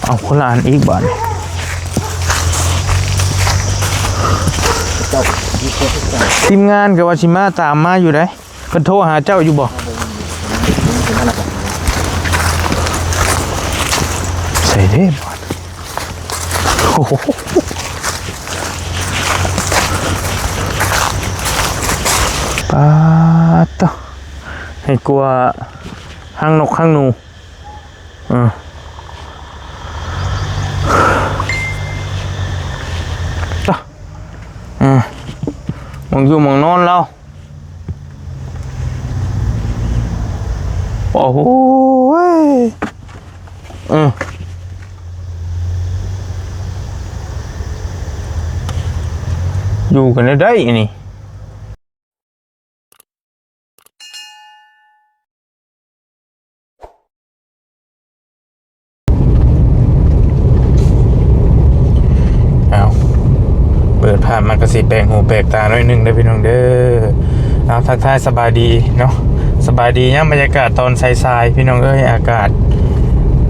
ເອົາຄົນລະອັນອີກບາດນີ້. ທີມງານກໍວ່າຊິມາຕາມມາຢູ່ໃດ. ເພິ່ນໂທຫາເຈົ້າຢູ່ບໍ່? ໃສ່ເດ້. ໂອ້ໂຫ ປາດໂທ້ ໃຫ້ກວ່າຮັງນົກຮັງໜູ. ເອີ ຕະ ເອີ ໝ່ອງຢູ່ໝ່ອງນອນລາວ. ໂອ້ໂຫ ເອີ ຢູ່ກັນໄດ້ນີ້. ເອົາ ເປີດພາບມາກໍຊິແປກຫູແປກຕາໜ້ອຍໜຶ່ງເດີພີ່ນ້ອງເດີ. ເອົາ ທັກທາຍສະບາຍດີເນາະ ສະບາຍດີຍາມບັນຍາກາດຕອນສາຍໆ ພີ່ນ້ອງເອີຍ. ອາກາດ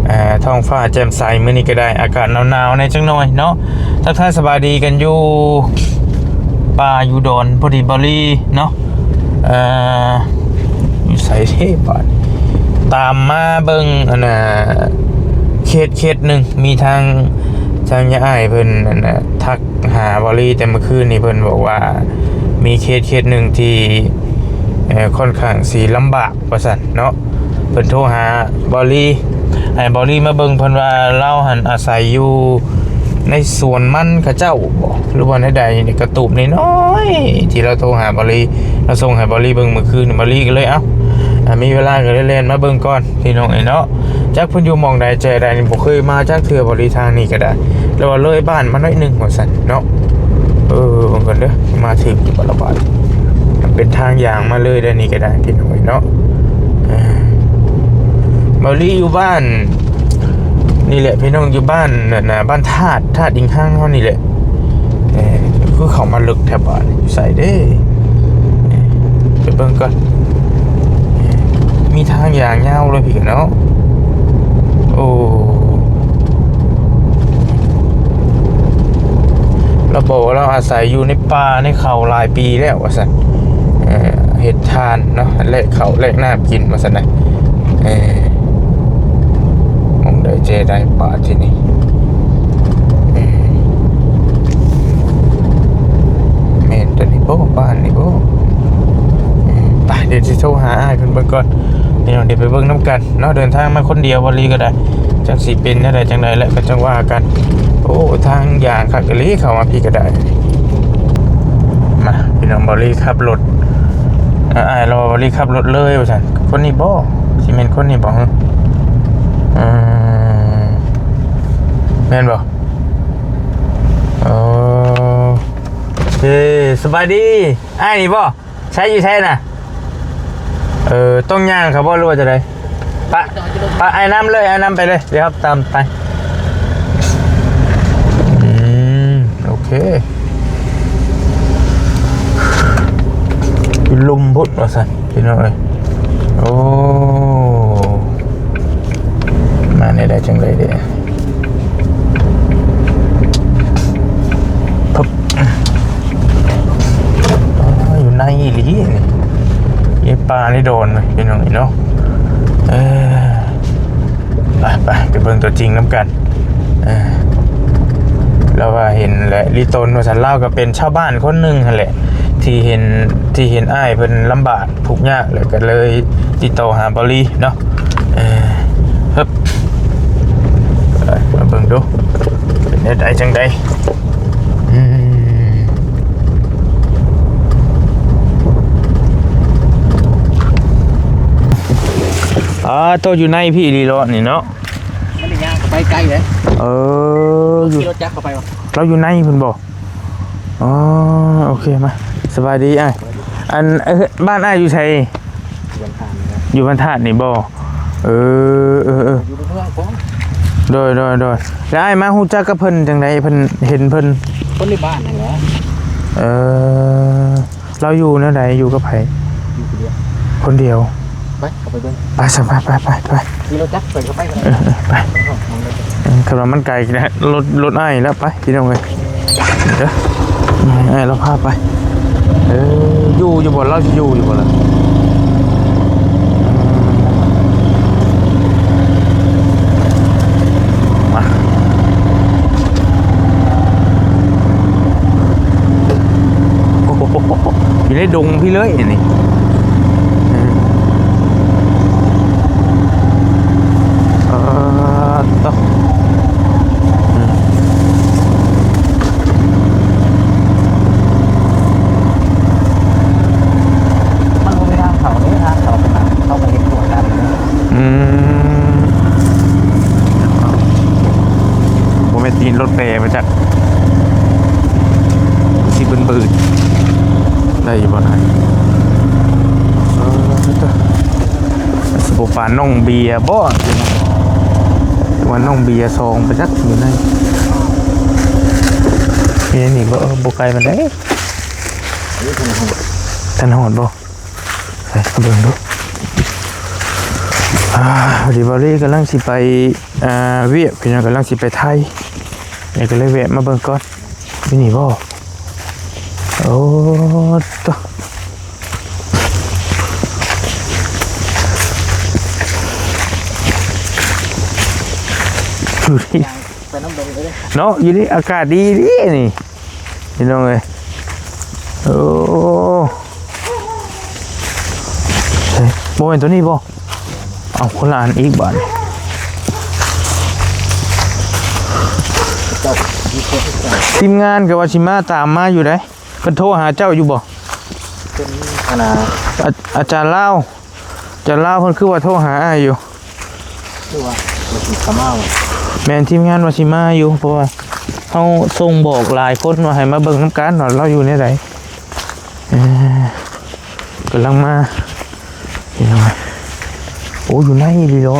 ເອີ ທ້ອງຟ້າແຈ່ມໃສ ມື້ນີ້ກໍໄດ້ອາກາດໜາວໆແດ່ຈັກໜ້ອຍເນາະ. ທັກທາຍສະບາຍດີກັນຢູ່ປ່າຢູ່ດອນ ພໍດີບາລີເນາະ. ເອີ ຢູ່ໃສເທບາດ ຕາມມາເບິ່ງອັນນ່າ ເຄສເຄສໜຶ່ງ ມີທາງ ທາງຍາອ້າຍເພິ່ນອັນນ່າ ທັກຫາບາລີແຕ່ມື້ຄືນນີ້ ເພິ່ນບອກວ່າມີເຄສເຄສໜຶ່ງທີ່ ເອີ ຂ້ອນຂ້າງຊິລຳບາກ ວ່າຊັ້ນເນາະ. ເພິ່ນໂທຫາບາລີ ໃຫ້ບາລີມາເບິ່ງ ເພິ່ນວ່າລາວຫັ້ນອາໄສຢູ່ໃນສວນມັນເຂົາເຈົ້າບໍ ຫຼືວ່າແນວໃດນີ້ ກະຕູບນ້ອຍໆ ທີ່ລາວໂທຫາບາລີ ລາວສົ່ງໃຫ້ບາລີເບິ່ງມື້ຄືນນີ້. ບາລີກໍເລີຍ ເອົ້າ ອາ ມີເວລາກໍເລີຍແລ່ນມາເບິ່ງກ່ອນ ພີ່ນ້ອງເອີຍເນາະ. ຈັກເພິ່ນຢູ່ໝ່ອງໃດແຈໃດນີ້ ບໍ່ເຄີຍມາຈັກເທື່ອ ບາລີທາງນີ້ກໍໄດ້ ແລ້ວວ່າເລີຍບ້ານມາໜ້ອຍໜຶ່ງວ່າຊັ້ນເນາະ. ເອີ ເບິ່ງກ່ອນເດີ ມາຖືກຢູ່ບໍ່ລະບາດ. ມັນເປັນທາງຍ່າງມາເລີຍໄດ໋ນີ້ກໍໄດ້ ພີ່ນ້ອງເອີຍເນາະ. ເອີ ເບົາລີຢູ່ບ້ານນີ້ແຫຼະ ພີ່ນ້ອງ ຢູ່ບ້ານນັ້ນນະ ບ້ານທາດ ທາດອີງຮັງເຮົານີ້ແຫຼະ. ເອີ ຄືເຂົ້າມາເລິກແທ້ບາດນີ້ ຢູ່ໃສເດ້? ເອີ ໄປເບິ່ງກ່ອນ. ເອີ ມີທາງຍ່າງຍາວເລີຍພີ້ເນາະ. ໂອ້ ລາວບອກວ່າລາວອາໄສຢູ່ໃນປ່າໃນເຂົາຫຼາຍປີແລ້ວວ່າຊັ້ນ. ເອີ ເຮັດທານເນາະ ແລກເຂົ້າແລກນ້ຳກິນວ່າຊັ້ນນະ. ເອີ ໝ່ອງໃດແຈໃດບາດທີນີ້. ເອີ ແມ່ນຕົວນີ້ບໍ ບ້ານນີ້ບໍ? ເອີ ໄປ ດຽວຊິໂທຫາອ້າຍເພິ່ນເບິ່ງກ່ອນ. ດຽວ ດຽວໄປເບິ່ງນຳກັນເນາະ. ເດີນທາງມາຄົນດຽວ ເບົາລີກໍໄດ້ ຈັກຊິເປັນແນວໃດຈັ່ງໃດແຫຼະ ກໍຈັ່ງວ່າກັນ. ໂອ້ ທາງຢ່າງຄັກອີ່ຫຼີ ເຂົ້າມາພີ້ກໍໄດ້. ມາ ພີ່ນ້ອງ ເບົາລີຂັບລົດ ເອີ ອ້າຍລາວວ່າເບົາລີຂັບລົດເລີຍວ່າຊັ້ນ. ຄົນນີ້ບໍ? ຊິແມ່ນຄົນນີ້ບໍ? ເອີ ແມ່ນບໍ? ເອີ ເອີ ສະບາຍດີ ອ້າຍນີ້ບໍ? ໃສ ຢູ່ໃສນະ? ເອີ ຕ້ອງຍ່າງເຂົາບໍ່ ຫຼືວ່າຈັ່ງໃດ? ປະ ປະອ້າຍນຳເລີຍ ອ້າຍນຳໄປເລີຍ ດຽວເຮົາຕາມໄປ. ອືມ ໂອເຄ ຢູ່ລຸ່ມພຸ້ນວ່າຊັ້ນ ພີ່ນ້ອງເອີຍ. ໂອ້ ມາແນວໃດຈັ່ງໃດເດ? ປຶບ ອໍ ຢູ່ໃນອີ່ຫຼີນີ້ ຢູ່ປ່າໃນດອນເວີຍ ພີ່ນ້ອງເອີຍເນາະ. ເອີ ໄປ ໄປ ໄປເບິ່ງຕົວຈິງນຳກັນ. ເອີ ລາວວ່າເຫັນແຫຼະລິຕົນວ່າຊັ້ນ. ລາວກໍເປັນຊາວບ້ານຄົນໜຶ່ງຫັ້ນແຫຼະ ທີ່ເຫັນ ທີ່ເຫັນອ້າຍເພິ່ນລຳບາກ ທຸກຍາກ ແລ້ວກໍເລີຍຕິດຕໍ່ຫາເບົາລີເນາະ. ເອີ ຮຶບ ມາເບິ່ງດູ ເປັນແນວໃດຈັ່ງໃດ. ອືມ ອ່າ ໂຕຢູ່ໃນພີ້ອີ່ຫຼີເນາະນີ້ເນາະ. ມັນໄດ້ຍ່າງເຂົ້າໄປໄກເດ້. ເອີ ຂີ່ລົດຈັກເຂົ້າໄປບໍ່? ລາວຢູ່ໃນພຸ້ນບໍ່? ອໍ ໂອເຄ ມາ ສະບາຍດີອ້າຍ. ອັນ ເອີ ບ້ານອ້າຍຢູ່ໃສ? ຢູ່ບ້ານທາດນີ້ແຫຼະ. ຢູ່ບ້ານທາດນີ້ບໍ່? ເອີ ເອີ ເອີ ຢູ່ໃນເມືອງພຸ້ນ. ໂດຍ ໂດຍ ໂດຍ. ແລ້ວອ້າຍມາຮູ້ຈັກກັບເພິ່ນຈັ່ງໃດ? ເພິ່ນ ເຫັນເພິ່ນ ຄົນໃນບ້ານນັ້ນແຫຼະ. ເອີ ລາວຢູ່ແນວໃດ? ຢູ່ກັບໃຜ? ຢູ່ຄົນດຽວ. ຄົນດຽວ. ໄປ ເຂົ້າໄປເບິ່ງ ໄປຊະ ໄປ ໄປ ໄປ ໄປ ຂີ່ລົດຈັກເພິ່ນກໍໄປກໍໄດ້ ເອີ ເອີ ໄປ ໄປຮອດໝ່ອງນັ້ນ ເອີ ຄັນວ່າມັນໄກນະ ລົດ ລົດອ້າຍແລ້ວ ໄປ ພີ່ນ້ອງເອີຍ ເດີ ອ້າຍລາວພາໄປ ເອີ ຢູ່ ຢູ່ບໍ່ ລາວຊິຢູ່ ຢູ່ບໍ່ລະ? ມາ ໂອ້ໂຫ ຢູ່ໃນດົງພີ້ເລີຍນີ້ ເອີ ເອີ ເອີ ມັນບໍ່ມີທາງເຂົ້າເດ້ ທາງເຂົ້າເປັນທາງເຂົ້າໄປເຮັດຂົວດຳເດ້. ອືມ ບໍ່ແມ່ນຕີນລົດແປມາຈັກ ຊິບືດໆ ໄດ້ຢູ່ບໍ່ນະ? ເອີ ຊິບໍ່ປານນ້ອງເບຍບໍ່? ວ່ານ້ອງເບຍຊອງໄປຈັກຢູ່ໃນ ມີອັນນີ້ບໍ່? ເອີ ບໍ່ໄກປານໃດ. ທັນຮອດບໍ່? ໄປເບິ່ງດູ. ອ່າ ພໍດີບ່າວລີກຳລັງຊິໄປ ອ່າ ວຽກ ພີ່ນ້ອງ ກຳລັງຊິໄປໄທ ແລ້ວກໍເລີຍແວະມາເບິ່ງກ່ອນ. ຢູ່ນີ້ບໍ່? ໂອ້ ໂຕ ຢູ່ນີ້ ໄປນຳເບິ່ງເລີຍເນາະ ຢູ່ນີ້ອາກາດດີເດ້ນີ້ ພີ່ນ້ອງເອີຍ. ໂອ້ ເອີ ບໍ່ແມ່ນໂຕນີ້ບໍ່? ເອົາ ຄົນລະອັນອີກບາດນີ້. ທີມງານກໍວ່າຊິມາ ຕາມມາຢູ່ໃດ໋. ເພິ່ນໂທຫາເຈົ້າຢູ່ບໍ່? ເພິ່ນ ອັນນ່າ ອາ ອາຈານລາວ ອາຈານລາວເພິ່ນຄືວ່າໂທຫາອ້າຍຢູ່. ຄືວ່າ ວ່າຊິເຂົ້າມາບໍ່? ແມ່ນ ທີມງານວ່າຊິມາຢູ່ ເພາະວ່າເຮົາສົ່ງບອກຫຼາຍຄົນວ່າໃຫ້ມາເບິ່ງນຳກັນວ່າລາວຢູ່ແນວໃດ. ເອີ ກຳລັງມາ ພີ່ນ້ອງ. ໂອ້ ຢູ່ໃນອີ່ຫຼີເນາະ.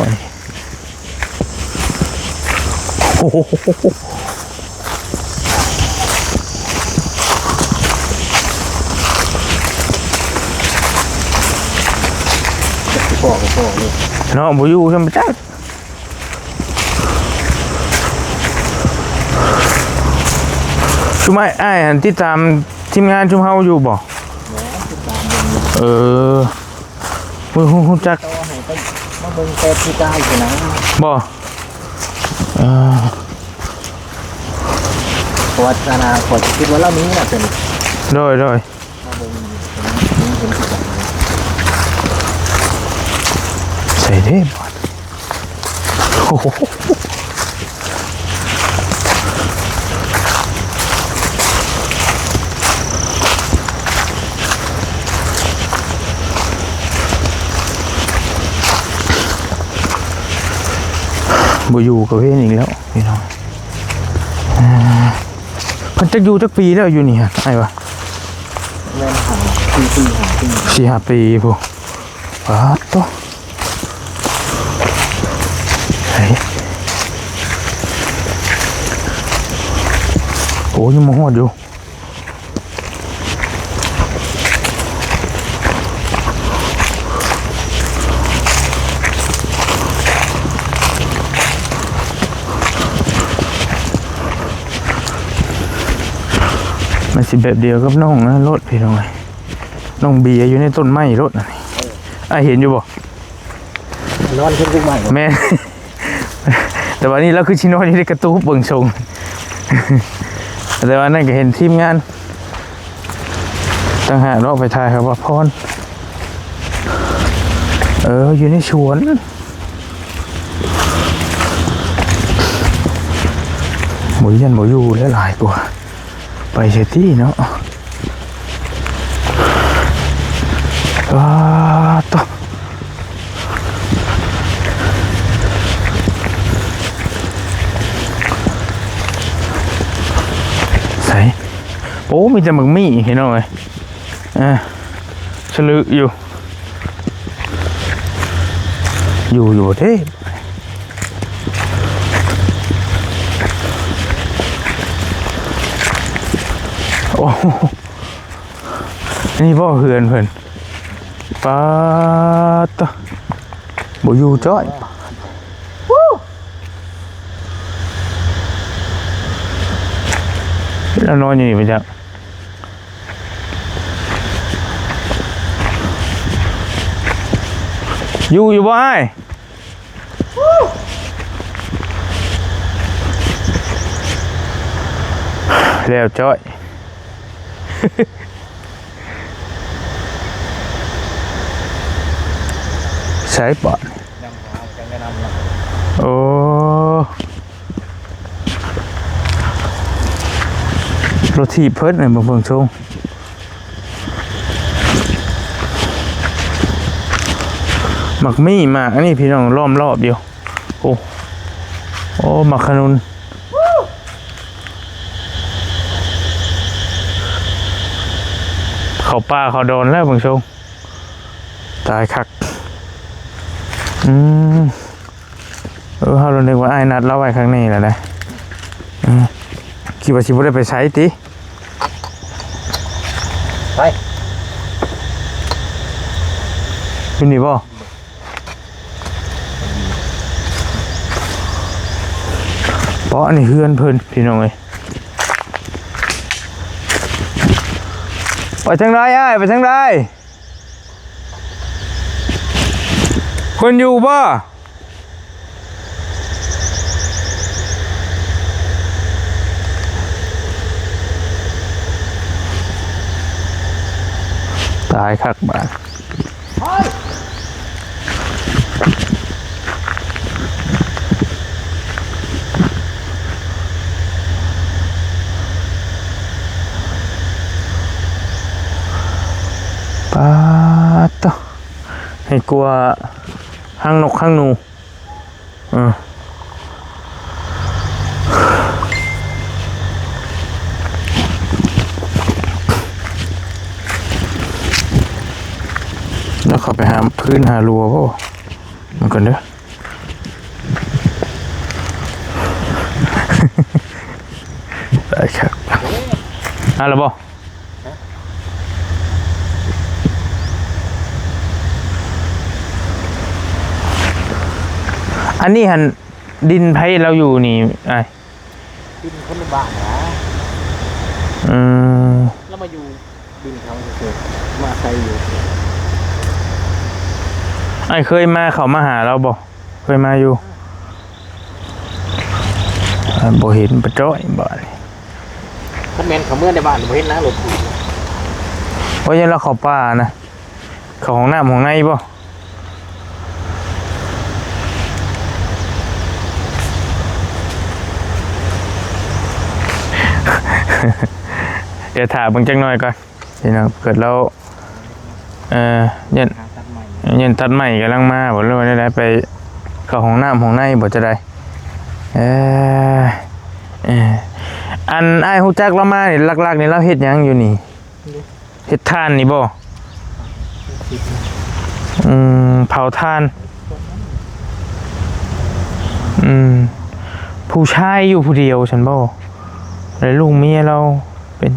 ໂອ້ໂຫ ເນາະ ບໍ່ຢູ່ຊ້ຳຈັກ. ຊຸມອ້າຍ ອ້າຍຫັ້ນຕິດຕາມທີມງານຊຸມເຮົາຢູ່ບໍ່? ແມ່ນ ຕິດຕາມເບິ່ງຢູ່. ເອີ ຮູ້ ຮູ້ ຮູ້ຈັກ ຕໍ່ໃຫ້ໄປມາເບິ່ງແຕ່ຜູ້ຊາຍພຸ້ນນະ. ບໍ່? ເອີ ເພາະວ່າ ອັນນ່າ ຂ້ອຍຄິດວ່າລາວມີນະ ເປັນ ໂດຍ ໂດຍ ມາເບິ່ງ ໃສ່ເດ້. ໂອ້ໂຫ ບໍ່ຢູ່ກະເວນອີກແລ້ວພີ່ນ້ອງ. ເອີ ເພິ່ນຈັກຢູ່ຈັກປີແລ້ວຢູ່ນີ້ຫັ້ນ ອ້າຍວ່າ? ແມ່ນ ຫ້າ ສີ່ປີ ຫ້າປີ ສີ່ຫ້າປີພຸ້ນ. ປາດໂທ້ ເຮີ້ຍ ໂອ້ ຍັງມາຮອດຢູ່. ມັນຊິແບບດຽວກັບນ້ອງນັ້ນໂລດ ພີ່ນ້ອງເອີຍ. ນ້ອງເບຍຢູ່ໃນຕົ້ນໄມ້ໂລດ ອັນນີ້ ອ້າຍເຫັນຢູ່ບໍ່? ນອນເທິງຕົ້ນໄມ້. ແມ່ນ ແຕ່ວ່ານີ້ລາວຄືຊິນອນຢູ່ໃນກະຕູບເບິ່ງຊົງ. ແຕ່ວ່ານັ້ນກໍເຫັນທີມງານຕ່າງຫາກເນາະ ໄປຖ່າຍເຂົາວ່າພອນ ເອີ ຢູ່ໃນສວນ. ບໍ່ຢ້ານບໍ່ຢູ່ແລ້ວ ຫຼາຍກວ່າ ໄປເສຍຕິເນາະ. ປາດໂທ້ ໃສ ໂອ້ ມີແຕ່ໝາກໝີ່ພີ່ນ້ອງເອີຍ. ອ່າ ສະລຶຢູ່ ຢູ່ ຢູ່ເດ້. ໂອ້ ນີ້ບໍ່ເຮືອນເພິ່ນ? ປາດໂທ້ ຢູ່ຈ້ອຍ ລາວນອນຢູ່ນີ້ໄປຈັກ ຢູ່ ຢູ່ບໍ່ອ້າຍ? ແລ້ວຈ້ອຍ ໃສບາດນີ້? ໂອ້ ລົດຖີບເພິ່ນນີ້ ເບິ່ງ ເບິ່ງຊົງ ໝາກມີ້ ໝາກອັນນີ້ພີ່ນ້ອງ ລ້ອມລອບຢູ່. ໂອ້ ໂອ້ ໝາກຂະໜູນ ເຂົ້າປ່າເຂົ້າດອນແລ້ວເບິ່ງຊົງ ຕາຍຄັກ ອືມ ເອີ ເຮົາລະນຶກວ່າອ້າຍນັດລາວໄວ້ຂ້າງນີ້ແຫຼະເດ້ ເອີ ຄິດວ່າຊິບໍ່ໄດ້ໄປໃສຕິ ໄປ ຢູ່ນີ້ບໍ່? ເພາະອັນນີ້ເຮືອນເພິ່ນພີ່ນ້ອງເອີຍ ໄປທາງໃດອ້າຍ ໄປທາງໃດ? ເພິ່ນຢູ່ບໍ່? ຕາຍຄັກບາດ ປາດໂທ້ ໃຫ້ກວ່າຮັງນົກຮັງໜູ ເອີ ແລ້ວເຂົ້າໄປຫາພື້ນຫາລົວບໍ່? ມາກ່ອນເດີ ໄດ້ຄັກ ມາແລ້ວບໍ່? ອັນນີ້ຫັ້ນ ດິນໃຜລາວຢູ່ນີ້ອ້າຍ? ດິນຄົນໃນບ້ານນະ ອືມ ລາວມາຢູ່ດິນເຂົາຊື່ໆ ມາອາໄສຢູ່. ອ້າຍເຄີຍມາ ເຂົ້າມາຫາລາວບໍ່? ເຄີຍມາຢູ່. ອ່າ ບໍ່ເຫັນປະຈ້ອຍບາດນີ້ ຄັນແມ່ນເຂົາເມືອໃນບ້ານບໍ່ເຫັນນະ ລົດ. ໂອ້ຍ ຍັນລາວເຂົ້າປ່ານະ ເຂົ້າຫ້ອງນ້ຳຫ້ອງໃນບໍ່? ດຽວຖ້າເບິ່ງຈັກໜ້ອຍກ່ອນ. ພີ່ນ້ອງ ເກີດແລ້ວ ເອີ ຢ້ານ ຫາຕັດໄມ້ ຢ້ານຕັດໄມ້ກຳລັງມາບໍ ຫຼືວ່າແນວໃດ ໄປເຂົ້າຫ້ອງນ້ຳຫ້ອງໃນບໍ ຈະໄດ້ ເອີ ເອີ ອັນອ້າຍຮູ້ຈັກລາວມານີ້ ຫຼັກໆນີ້ລາວເຮັດຫຍັງຢູ່ນີ້? ເຮັດຖ່ານນີ້ບໍ? ອືມ ເຜົາຖ່ານ ອືມ ຜູ້ຊາຍຢູ່ຜູ້ດຽວຊັ້ນບໍ? ແລ້ວລູກເມຍລາວເປັນ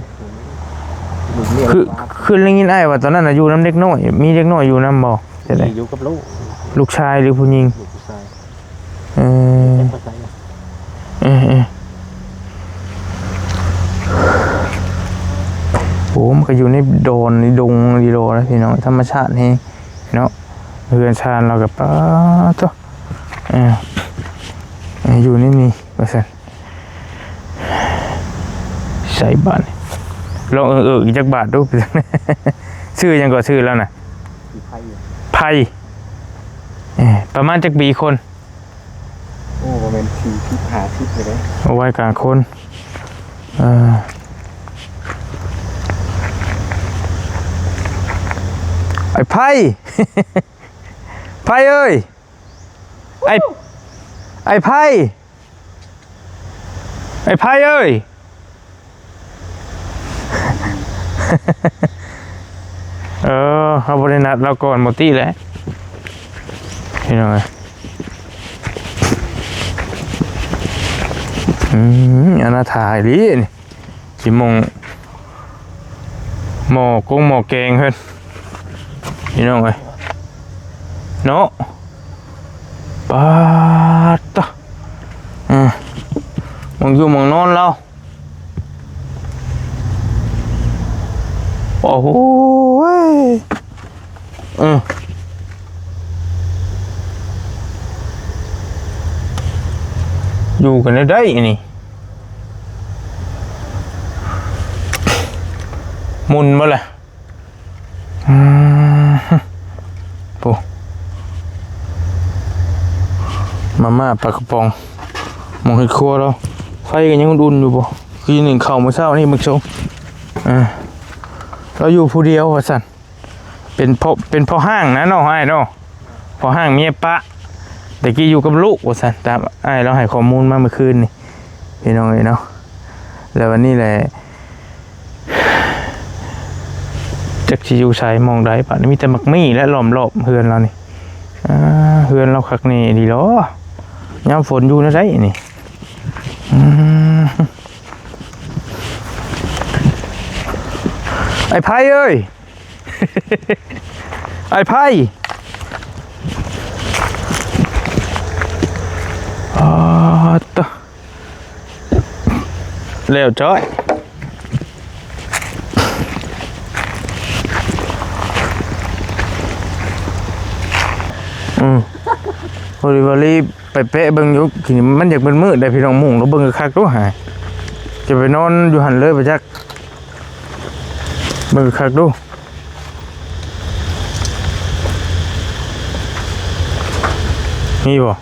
ລູກເມຍ ຄື ຄືໄດ້ຍິນອ້າຍວ່າຕອນນັ້ນນະຢູ່ນຳເດັກນ້ອຍ ມີເດັກນ້ອຍຢູ່ນຳບໍ່? ຈັ່ງໃດ ຢູ່ກັບລູກ ລູກຊາຍຫຼືຜູ້ຍິງ? ລູກຜູ້ຊາຍ ເອີ ເອີ ເອີ ໂອ້ ມັນກໍຢູ່ໃນດອນໃນດົງອີ່ຫຼີນະພີ່ນ້ອງ ທຳມະຊາດແຮງເນາະ ເຮືອນຊານລາວກໍປາດໂທ້ ເອີ ເອີ ຢູ່ໃນນີ້ວ່າຊັ້ນ. ໃສ່ບາດນີ້ ລອງເອີກໆອີກຈັກບາດດູ ຊື່ຫຍັງກໍຊື່ລາວນະ? ໄພ ໄພ ເອີ ປະມານຈັກປີຄົນ? ໂອ້ ປະມານສີ່ສິບ ຫ້າສິບນີ້ແຫຼະ ເອົາໄວ້ກາງຄົນ ເອີ ໄອ້ໄພ ໄພເອີຍ ໄອ້ ໄອ້ໄພ ໄອ້ໄພເອີຍ ເອີ ເຮົາບໍ່ໄດ້ນັດລາວກ່ອນໝົດຕິແຫຼະ ພີ່ນ້ອງເອີຍ ອືມ ອະນາຖາອີ່ຫຼີນີ້ ຊິໝ່ອງ ໝໍ້ກົງໝໍ້ແກງເພິ່ນ ພີ່ນ້ອງເອີຍ ເນາະ. ປາດຕະ ເອີ ໝ່ອງຢູ່ໝ່ອງນອນລາວ ໂອ້ໂຫຍ ເອີ ຢູ່ກັນໄດ້ໄດ໋ນີ້ ໝຸ່ນບໍ່ລະ? ອືມ ໂອ້ ມາມ່າປາກະປ໋ອງ ໝ່ອງເຮັດຄົວລາວ ໄຟກໍຍັງອຸ່ນໆຢູ່ບໍ່? ຄືໜຶ້ງເຂົ້າມື້ເຊົ້ານີ້ ເບິ່ງຊົງ ເອີ ລາວຢູ່ຜູ້ດຽວວ່າຊັ້ນ ເປັນພໍ່ ເປັນພໍ່ຮ້າງນະເນາະ ອ້າຍເນາະ ພໍ່ຮ້າງເມຍປະ ແຕ່ກີ້ຢູ່ກັບລູກວ່າຊັ້ນ ຕາມອ້າຍລາວໃຫ້ຂໍ້ມູນມາເມື່ອຄືນນີ້ ພີ່ນ້ອງເອີຍເນາະ ແລ້ວວັນນີ້ແຫຼະ ຈັກຊິຢູ່ໃສໝ່ອງໃດ ບາດນີ້ມີແຕ່ໝາກມີ້ແຫຼະ ລ້ອມລອບເຮືອນລາວນີ້ ອ່າ ເຮືອນລາວຄັກແນ່ດີຫຼໍ ຍາມຝົນຢູ່ແນວໃດນີ້ ອືມ ອ້າຍໄພເອີຍ ອ້າຍໄພ ອາ ຕະ ແລ້ວຈ້ອຍ ອືມ ພໍດີວ່າລີບ ໄປແປະເບິ່ງຢູ່ ທີ່ນີ້ມັນຢາກມືດໆໄດ໋ພີ່ນ້ອງ ມຸງແລ້ວເບິ່ງຄັກໆດູຫາ ຈະໄປນອນຢູ່ຫັ້ນເລີຍບໍ່ຈັກ ເບິ່ງຄັກໆດູ ມີບໍ່?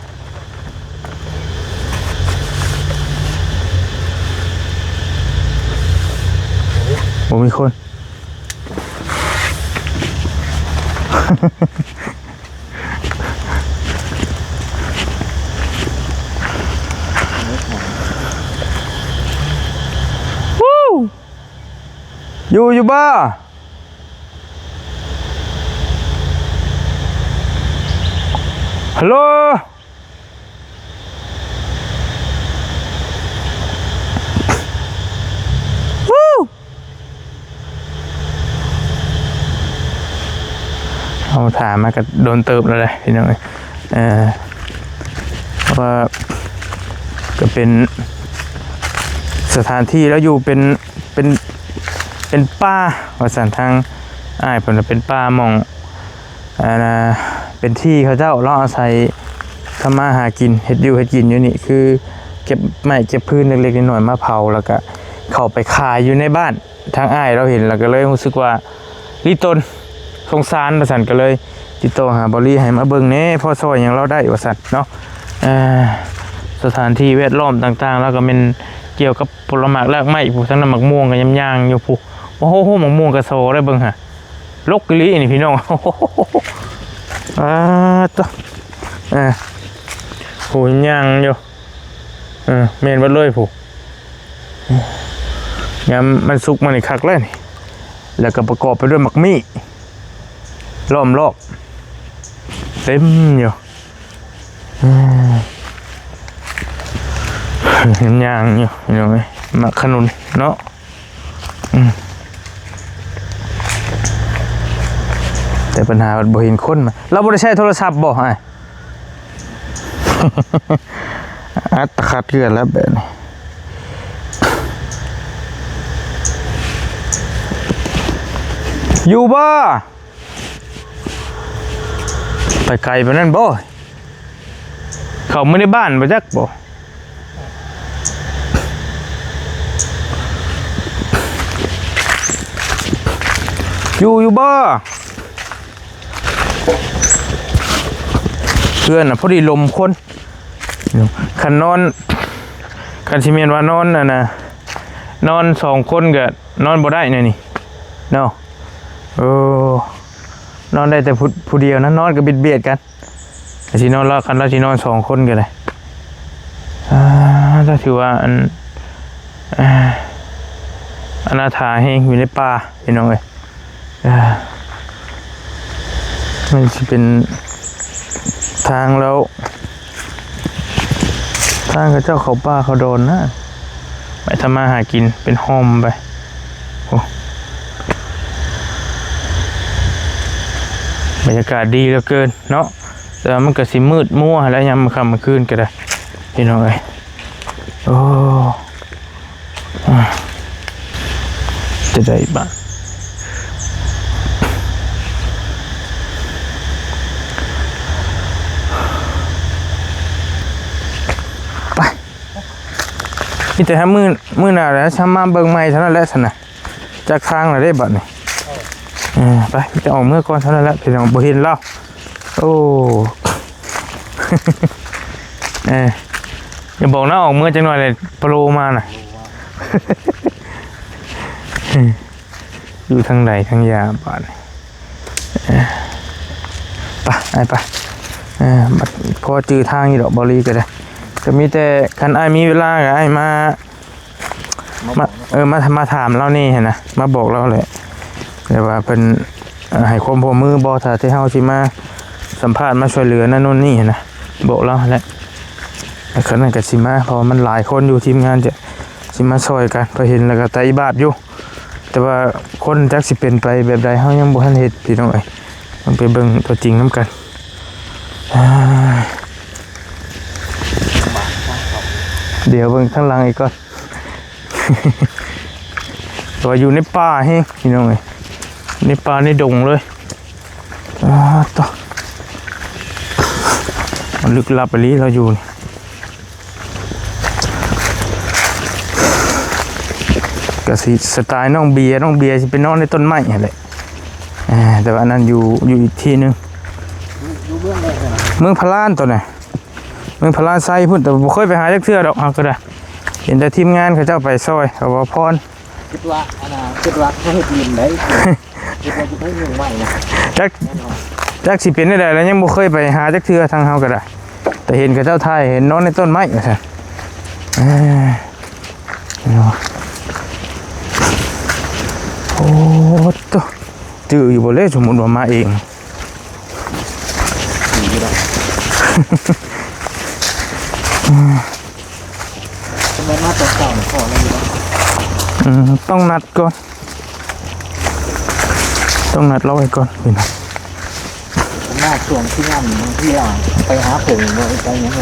ບໍ່ມີຄົນ. ຢູ່ ຢູ່ບໍ່? ຮັລໂຫຼ? ເຮົາຖ້າມາກໍດົນເຕີບແລ້ວແຫຼະພີ່ນ້ອງເອີຍ ເອີ ເພາະວ່າກໍເປັນສະຖານທີ່ລາວຢູ່ເປັນ ເປັນ ເປັນປ່າວ່າຊັ້ນ ທາງອ້າຍເພິ່ນວ່າເປັນປ່າໝ່ອງ ອັນນ່າ ເປັນທີ່ເຂົາເຈົ້າເນາະ ອາໄສທຳມາຫາກິນ ເຮັດຢູ່ເຮັດກິນຢູ່ນີ້ ຄືເກັບໄມ້ເກັບຟືນເລັກໆນ້ອຍໆມາເຜົາ ແລ້ວກະເຂົ້າໄປຂາຍຢູ່ໃນບ້ານ. ທາງອ້າຍລາວເຫັນແລ້ວກະເລີຍຮູ້ສຶກວ່າລີ້ຕົນ ສົງສານວ່າຊັ້ນ ກະເລີຍຕິດຕໍ່ຫາບ່າວລີໃຫ້ມາເບິ່ງແດ່ ພໍຊ່ອຍຫຍັງລາວໄດ້ວ່າຊັ້ນເນາະ. ເອີ ສະຖານທີ່ແວດລ້ອມຕ່າງໆ ລາວກະແມ່ນກ່ຽວກັບຜົນລະໝາກລາກໄມ້ ຜູ້ ທັງນຳໝາກມ່ວງກະຍາມຍ່າງຢູ່ຜູ້. ໂອ້ໂຫ ໝາກມ່ວງກະໂຊໄດ້ເບິ່ງຫາ ລົກອີ່ຫຼີນີ້ພີ່ນ້ອງ ອາ ໂຕ ເອີ ຜູ້ຍ່າງຢູ່ ເອີ ແມ່ນເບິດເລີຍຜູ້. ຍາມມັນສຸກມານີ້ຄັກແລ້ວນີ້ ແລ້ວກະປະກອບໄປດ້ວຍໝາກມີ້ ລ້ອມລອບເຕັມຢູ່. ອືມ ຍັງຍ່າງຢູ່ພີ່ນ້ອງເອີຍ ໝາກຂະໜຸນເນາະ. ອືມ ແຕ່ບັນຫາວ່າບໍ່ເຫັນຄົນມາ. ລາວບໍ່ໄດ້ໃຊ້ໂທລະສັບບໍ່ອ້າຍ? ອັດຕະຂັດເກືອແລ້ວແບບນີ້. ຢູ່ບໍ່? ໄປໄກປານນັ້ນບໍ່? ເຂົ້າມາໃນບ້ານບໍ່ຈັກບໍ່? ຢູ່ ຢູ່ບໍ່? ເພື່ອນນະ ພໍດີລົມຄົນ. ຄັນນອນ ຄັນຊິແມ່ນວ່ານອນ ອັນນ່າ ນອນສອງຄົນກະນອນບໍ່ໄດ້ແນວນີ້ເນາະ. ເອີ ນອນໄດ້ແຕ່ຜູ້ ຜູ້ດຽວນະ ນອນກະບຽດໆກັນ. ກະຊິນອນລາວ ຄັນລາວຊິນອນສອງຄົນກະໄດ້. ອ່າ ຖືວ່າອັນ ອ່າ ອະນາຖາແຮງ ຢູ່ໃນປ່າພີ່ນ້ອງເອີຍ. ອ່າ ມັນຊິເປັນທາງແລ້ວ ທາງເຂົາເຈົ້າເຂົ້າປ່າເຂົ້າດອນນະ ໄປທຳມາຫາກິນເປັນຮ່ອມໄປ. ໂອ້ ບັນຍາກາດດີເຫຼືອເກີນເນາະ. ແຕ່ວ່າມັນກໍຊິມືດມົວຫັ້ນແຫຼະ ຍາມຄ່ຳມື້ຄືນກໍໄດ້ ພີ່ນ້ອງເອີຍ. ໂອ້ ອ່າ ຈະໄດ້ບາດ ໄປ ມີແຕ່ຫາມື້ ມື້ໜ້າແຫຼະ ຊຳມາເບິ່ງໃໝ່ເທົ່ານັ້ນແຫຼະຊັ້ນນະ. ຈັກທາງແລ້ວເດ້ບັດນີ້. ເອີ ໄປ ມີແຕ່ອອກເມືອກ່ອນເທົ່ານັ້ນແຫຼະ ພີ່ນ້ອງ ບໍ່ເຫັນລາວ. ໂອ້ ເອີ ຢ່າບອກນະ ອອກເມືອຈັກໜ່ອຍແຫຼະ ໂຜລ່ມານະ. ຢູ່ທາງໃດທາງຢາບາດນີ້. ເອີ ໄປ ອ້າຍໄປ. ເອີ ບັດພໍຈື່ທາງຢູ່ດອກ ເບົາຫຼີກໍໄດ້. ກໍມີແຕ່ຄັນອ້າຍມີເວລາກໍອ້າຍມາ ມາ ເອີ ມາ ມາຖາມລາວນີ້ຫັ້ນນະ ມາບອກລາວແຫຼະ ແຕ່ວ່າເພິ່ນ ເອີ ໃຫ້ຄວາມຮ່ວມມືບໍ່ ຖ້າທີ່ເຮົາຊິມາສຳພາດ ມາຊ່ວຍເຫຼືອນັ້ນໂນ່ນນີ້ຫັ້ນນະ ບອກລາວຫັ້ນແຫຼະ. ແລ້ວຄັນນັ້ນກໍຊິມາ ເພາະວ່າມັນຫຼາຍຄົນຢູ່ ທີມງານຈະ ຊິມາຊ່ອຍກັນ ເພາະເຫັນແລ້ວກໍຕາອີບາບຢູ່ ແຕ່ວ່າຄົນຈັກຊິເປັນໄປແບບໃດ ເຮົາຍັງບໍ່ທັນເຫັນ ພີ່ນ້ອງເອີຍ. ຕ້ອງໄປເບິ່ງຕົວຈິງນຳກັນ. ດຽວເບິ່ງທາງຫຼັງອີກກ່ອນ. ແຕ່ວ່າຢູ່ໃນປ່າແຮງ ພີ່ນ້ອງເອີຍ ໃນປ່າໃນດົງເລີຍ. ອາ ໂຕ ມັນລຶກລັບອີ່ຫຼີລາວຢູ່ນີ້. ກໍຊິສະໄຕລ໌ນ້ອງເບຍ ນ້ອງເບຍຊິໄປນອນໃນຕົ້ນໄມ້ຫັ້ນແຫຼະ. ເອີ ແຕ່ວ່າອັນນັ້ນຢູ່ ຢູ່ອີກທີ່ໜຶ່ງ. ຢູ່ ຢູ່ເມືອງໃດຊັ້ນນະ? ເມືອງພະລານໂຕນະ ເມືອງພະລານໄຊພຸ້ນ ແຕ່ບໍ່ເຄີຍໄປຫາຈັກເທື່ອດອກ ເຮົາກໍໄດ້. ເຫັນແຕ່ທີມງານເຂົາເຈົ້າໄປຊ່ອຍ ເຂົາວ່າພອນ. ຄິດວ່າ ອັນນ່າ ຄິດວ່າເຂົາເຮັດຫຼິ້ນໄດ໋ ຄິດວ່າຊິໄປເມືອງໃໝ່ນະ. ຈັກ ແນ່ນອນ ຈັກຊິເປັນແນວໃດລະ ຍັງບໍ່ເຄີຍໄປຫາຈັກເທື່ອ ທາງເຮົາກໍໄດ້ ແຕ່ເຫັນເຂົາເຈົ້າຖ່າຍ ເຫັນນອນໃນຕົ້ນໄມ້ວ່າຊັ້ນ. ເອີ ໂອ້ໂຕ ຈື່ຢູ່ບໍ່ເລ? ສົມມຸດວ່າມາເອງ ຄັນແມ່ນມາຕອນເຊົ້ານີ້ພໍແລ້ວຢູ່ເນາະ. ອືມ ຕ້ອງນັດກ່ອນ ຕ້ອງນັດລາວໄວ້ກ່ອນ ພີ່ນ້ອງ. ມາຊ່ວງທີ່ງານທີ່ວ່າໄປຫາເຜິ້ງບໍ່ ໄປຫຍັງ.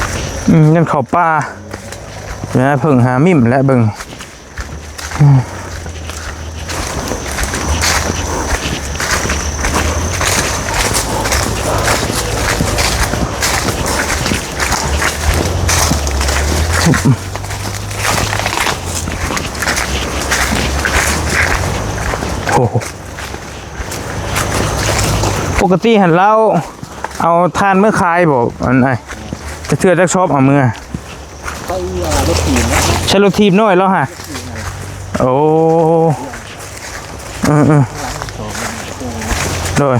ອືມ ຍັງເຂົ້າປ່າ ຫາເຜິ້ງຫາມິ້ມແຫຼະເບິ່ງ. ໂອ້ໂຫ ປົກກະຕິຫັ້ນລາວເອົາຖ່ານເມືອຂາຍບໍ່ ອັນອ້າຍ? ຈັກເທື່ອຈັກຊອບເອົາເມືອ? ໃຊ້ ເອີ ລົດຖີບນະ ໃຊ້ລົດຖີບນ້ອຍລາວຫະ. ໂອ້ ເອີໆ ໂດຍ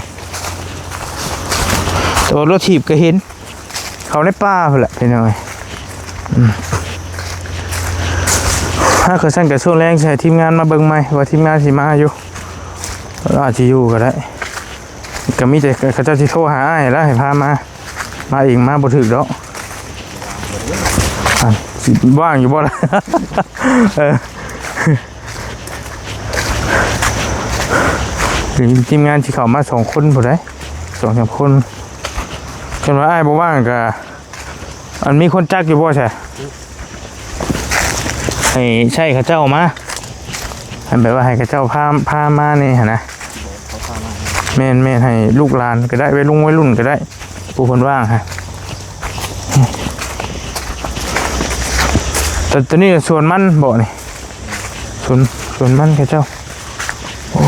ແຕ່ວ່າລົດຖີບກໍເຫັນ ເຂົ້າໃນປ່າພຸ້ນແຫຼະ ພີ່ນ້ອງເອີຍ. ອືມ ຫາກະຊັ້ນກະຊ່ວງແລງຊິໃຫ້ທີມງານມາເບິ່ງໃໝ່ ວ່າທີມງານຊິມາຢູ່ ອາດຊິຢູ່ກໍໄດ້. ກໍມີແຕ່ເຂົາເຈົ້າຊິໂທຫາອ້າຍແລ້ວໃຫ້ພາມາ ມາເອງມາບໍ່ຖືກດອກ. ອັນ ຊິວ່າງຢູ່ບໍ່ລະ? ເອີ ທີມງານຊິເຂົ້າມາສອງຄົນພຸ້ນໃດ໋ ສອງສາມຄົນ. ຄັນວ່າອ້າຍບໍ່ວ່າງກໍ ອັນ ມີຄົນຈັກຢູ່ບໍ່ຊະ? ໃຫ້ໃຊ້ເຂົາເຈົ້າມາ ອັນ ແບບວ່າໃຫ້ເຂົາເຈົ້າພາ ພາມານີ້ຫັ້ນນະ. ແມ່ນໆ ໃຫ້ລູກຫຼານກໍໄດ້ ໄວລຸງໄວລຸ້ນກໍໄດ້ ຜູ້ເພິ່ນວ່າງຫັ້ນ. ແຕ່ຕົວນີ້ສວນມັນບໍ່ນີ້? ສວນ ສວນມັນເຂົາເຈົ້າ. ໂອ້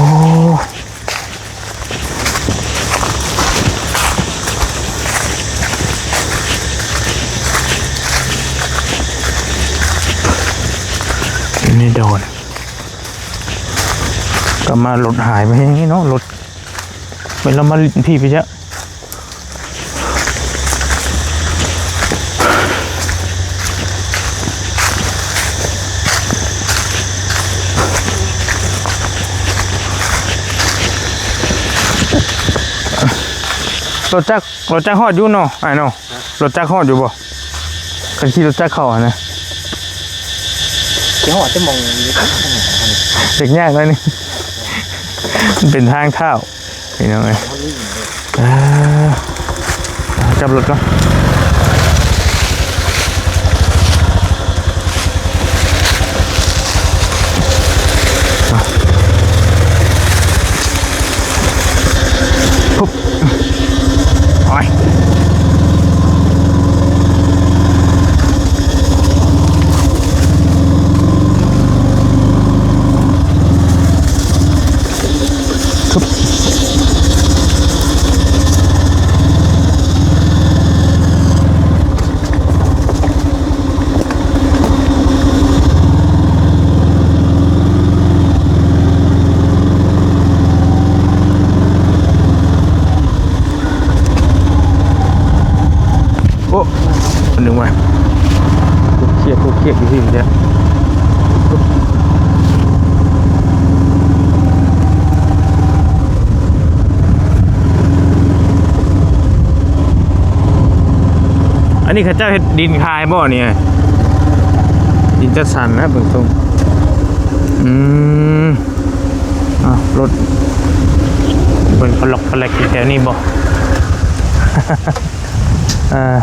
ນີ້ໂດນ ກໍມາລົດຫາຍໄປແຮງນີ້ເນາະ ລົດ ເວລາມາຫຼິ້ນພີ້ໄປຊະ. ລົດຈັກ ລົດຈັກຮອດຢູ່ເນາະ ອ້າຍເນາະ? ຮະ? ລົດຈັກຮອດຢູ່ບໍ່? ຄັນຂີ່ລົດຈັກເຂົ້າຫັ້ນນະ ຊິຮອດແຕ່ໝ່ອງ ເດັກຍາກໜ້ອຍໜຶ່ງ ມັນເປັນທາງເທົ້າ ພີ່ນ້ອງເອີຍ. ເອີ ກັບລົດກ່ອນ. ໂອ້ ອັນໜຶ່ງວ່າ ຄຽກ ຄຽກຢູ່ທີ່ນີ້. ອັນນີ້ເຂົາເຈົ້າເຮັດດິນຂາຍບໍ່ນີ້? ດິນຈັດສັນນະ ເບິ່ງຊົງ. ອືມ ອ່າ ລົດເພິ່ນກະລັອກກະແລັກຢູ່ແຖວນີ້ບໍ່? ອ່າ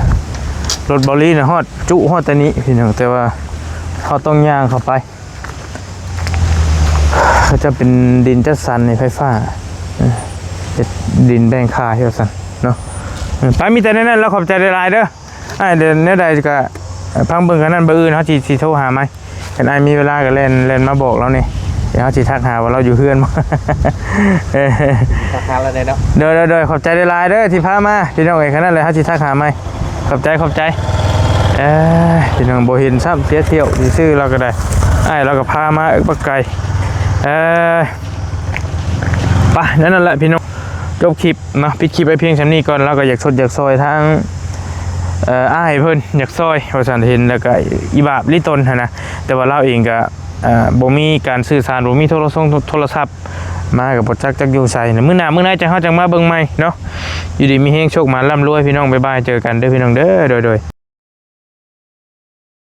ລົດເບົາຫຼີນະ ຮອດ ຈຸຮອດແຕ່ນີ້ພີ່ນ້ອງ ແຕ່ວ່າເຮົາຕ້ອງຍ່າງເຂົ້າໄປ. ເຂົາເຈົ້າເປັນດິນຈັດສັນໃຫ້ໄຟຟ້າ ເອີ ເຮັດດິນແບ່ງຂາຍວ່າຊັ້ນເນາະ. ເອີ ໄປ ມີແຕ່ແນວນັ້ນ ແລ້ວຂອບໃຈຫຼາຍໆເດີ. ອ້າຍ ດຽວແນວໃດກະຟັງເບິ່ງກັນນັ້ນ ມື້ອື່ນເຮົາຊິ ຊິໂທຫາໃໝ່. ຄັນອ້າຍມີເວລາກະແລ່ນ ແລ່ນມາບອກລາວແດ່ ດຽວເຮົາຊິທັກຫາວ່າລາວຢູ່ເຮືອນບໍ່. ເອີ ທັກຫາລາວແດ່ເນາະ. ໂດຍໆໆ ຂອບໃຈຫຼາຍໆເດີທີ່ພາມາ ພີ່ນ້ອງເອີຍ. ຄັນນັ້ນແຫຼະ ເຮົາຊິທັກຫາໃໝ່. ຂອບໃຈ ຂອບໃຈ. ເອີ ພີ່ນ້ອງ ບໍ່ເຫັນຊ້ຳ ເສຍທ່ຽວຊື່ໆ ລາວກະໄດ້. ອ້າຍລາວກະພາມາ ເອີ ບັກໄກ່. ເອີ ໄປ ນັ້ນແຫຼະພີ່ນ້ອງ ຈົບຄລິບເນາະ ປິດຄລິບໄວ້ພຽງສ່ຳນີ້ກ່ອນ. ລາວກະຢາກຊົດຢາກຊ່ອຍທາງ ເອີ ອ້າຍເພິ່ນ ຢາກຊ່ອຍວ່າຊັ້ນ ເຫັນແລ້ວກະອີບາບລີ້ຕົນຫັ້ນນະ. ແຕ່ວ່າລາວເອງກະ ເອີ ບໍ່ມີການສື່ສານ ບໍ່ມີໂທລະຊົງໂທລະສັບ ມາກະບໍ່ຈັກຈັກຢູ່ໃສ. ມື້ໜ້າມື້ໃນຈັ່ງ ເຮົາຈັ່ງມາເບິ່ງໃໝ່ເນາະ. ຢູ່ດີມີແຮງ ໂຊກໝານ ລ່ຳລວຍພີ່ນ້ອງ. ບາຍບາຍ ເຈີກັນເດີພີ່ນ້ອງເດີ. ໂດຍໆ.